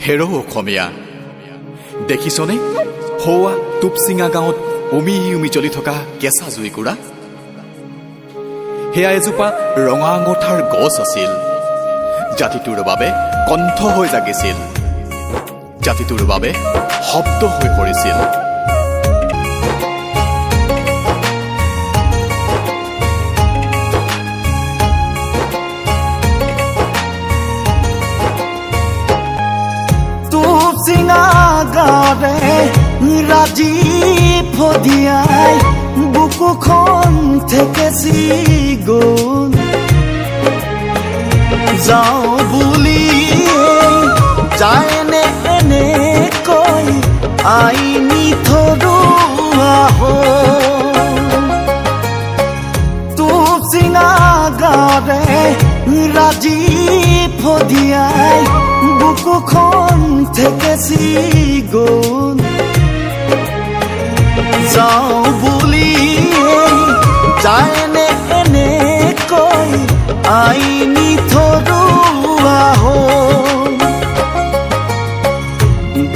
হেৰ অসমীয়া, দেখিছনে সৌৱা টুপচিঙা গাঁৱত উমি উমি জ্বলি থকা কেঁচা জুইকুৰা? সেয়া এজোপা ৰঙা আঙঠাৰ গছ আছিল। জাতিটোৰ বাবে কণ্ঠ হৈ জাগিছিল, জাতিটোৰ বাবে শব্দ হৈ পৰিছিল। টুপচিঙা গাঁৱৰে ৰাজীৱ শদিয়াই বুকুখন থেকেচি গ'ল। যাওঁ বুলি যায়নে এনেকৈ আইনী থৰুৱা হ'ল। টুপচিঙা গাঁৱৰে ৰাজীৱ শদিয়াই বুকুখন থেকেচি গ'ল। যাওঁ বুলি যায়নে এনেকৈ আইনী থৰুৱা হ'ল।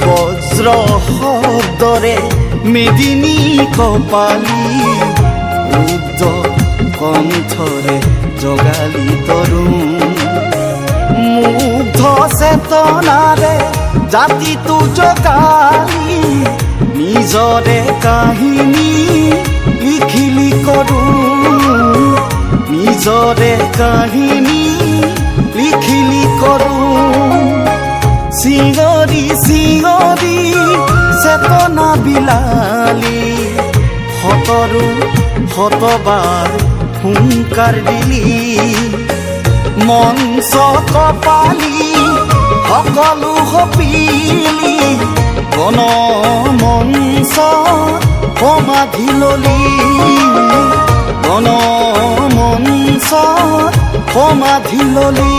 বজ্ৰ শব্দৰে মেদিনী কপালি, ৰুদ্ৰ কণ্ঠৰে জগালি তৰুণ। মুগ্ধ চেতনাৰে জাতিটো জগালি, নিজৰে কাহিনী লিখিলি কৰুণ। নিজৰে কাহিনী লিখিলি কৰুণ। চিঞৰি চিঞৰি চেতনা বিলালি, শতৰু শতবাৰ হুংকাৰ দিলি। মঞ্চ কপালি সকলো সপিলি, গণ মঞ্চ সমাধি ললি। গণ মঞ্চ সমাধি ললি।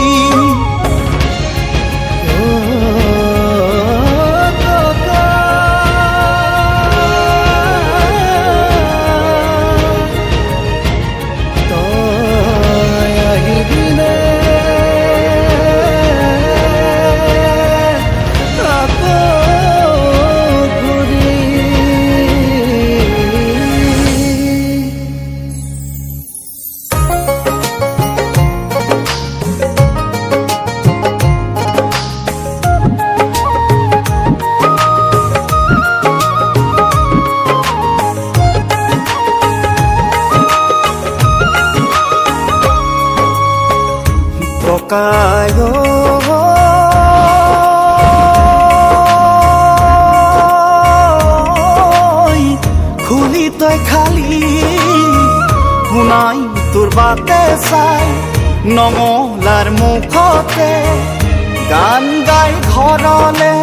খুলি তই খালি শুনাই তোৰ বাটে চাই, নঙলাৰ মুখতে গান গাই ঘৰলে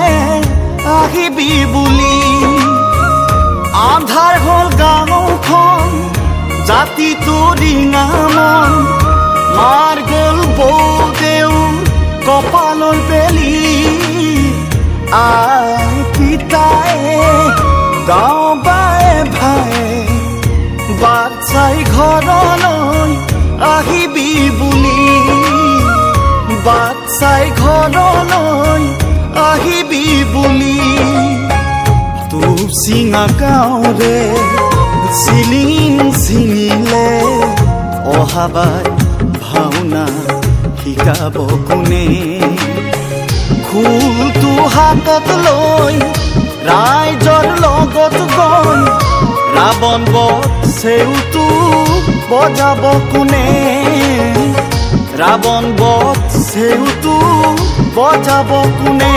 আহিবি বুলি। আন্ধাৰ হ'ল গাঁওখন, জাতিটো ডিঙা মন, মাৰ গ'ল বৌদেউ কপালৰ বেলি। আই পিতায়ে গাঁও বায়ে ভায়ে বাট চাই ঘৰলৈ আহিবি বুলি। বাট চাই ঘৰলৈ আহিবি বুলি। টুপচিঙা গাঁৱৰে চিলিং ছিঙিলে, অহাবাৰ ভাওনা শিকাব কোনে? খোলটো হাতত লৈ ৰাইজৰ লগত গৈ ৰাৱণ বধ চেউটো বজাব কোনে? ৰাৱণ বধ চেউটো বজাব কোনে?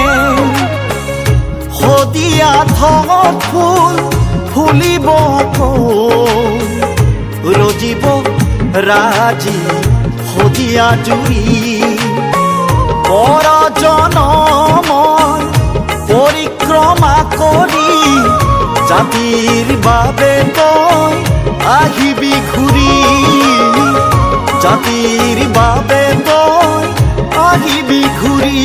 শদিয়া থঙত ফুল ফুলিব আকৌ, ৰজিব ৰাজি শদিয়া জুৰি। পৰ জনমৰ পৰিক্ৰমা কৰি জাতিৰ বাবে তই আহিবি ঘূৰি। জাতিৰ বাবে তই আহিবি ঘূৰি।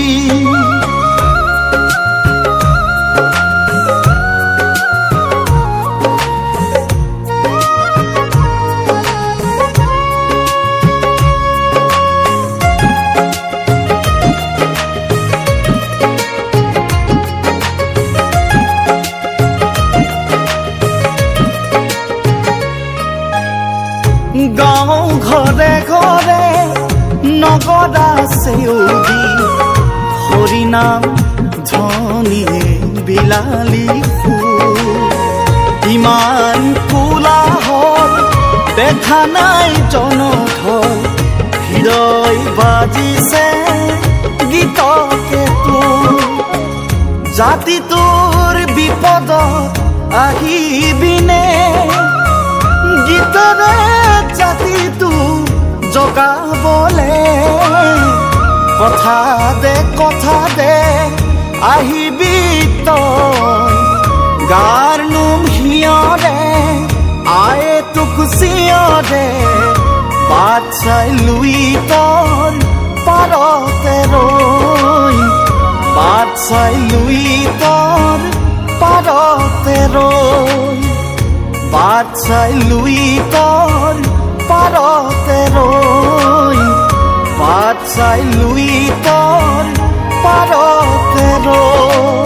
কৰা চেউৰি, হৰিনাম ধ্বনিয়ে বিলালি সুৰ। ইমান কোলাহল দেখা নাই জনধৰ, হৃদয় বাজিছে গীতকে তোৰ। জাতিটোৰ বিপদত আহিবিনে, গীতৰে জাতিটো জগাবলে? কথা দে, কথা দে, আহিবি তই। গাৰ নোম হিয়ৰে আয়ে তোক চিয়ৰে, বাট চাই লুইতৰ পাৰতে ৰৈ, বাট চাই লুইতৰ পাৰতে ৰৈ, বাট চাই লুইতৰ পাৰতে ৰৈ, বাট চাই লুইতৰ পাৰতে ৰৈ।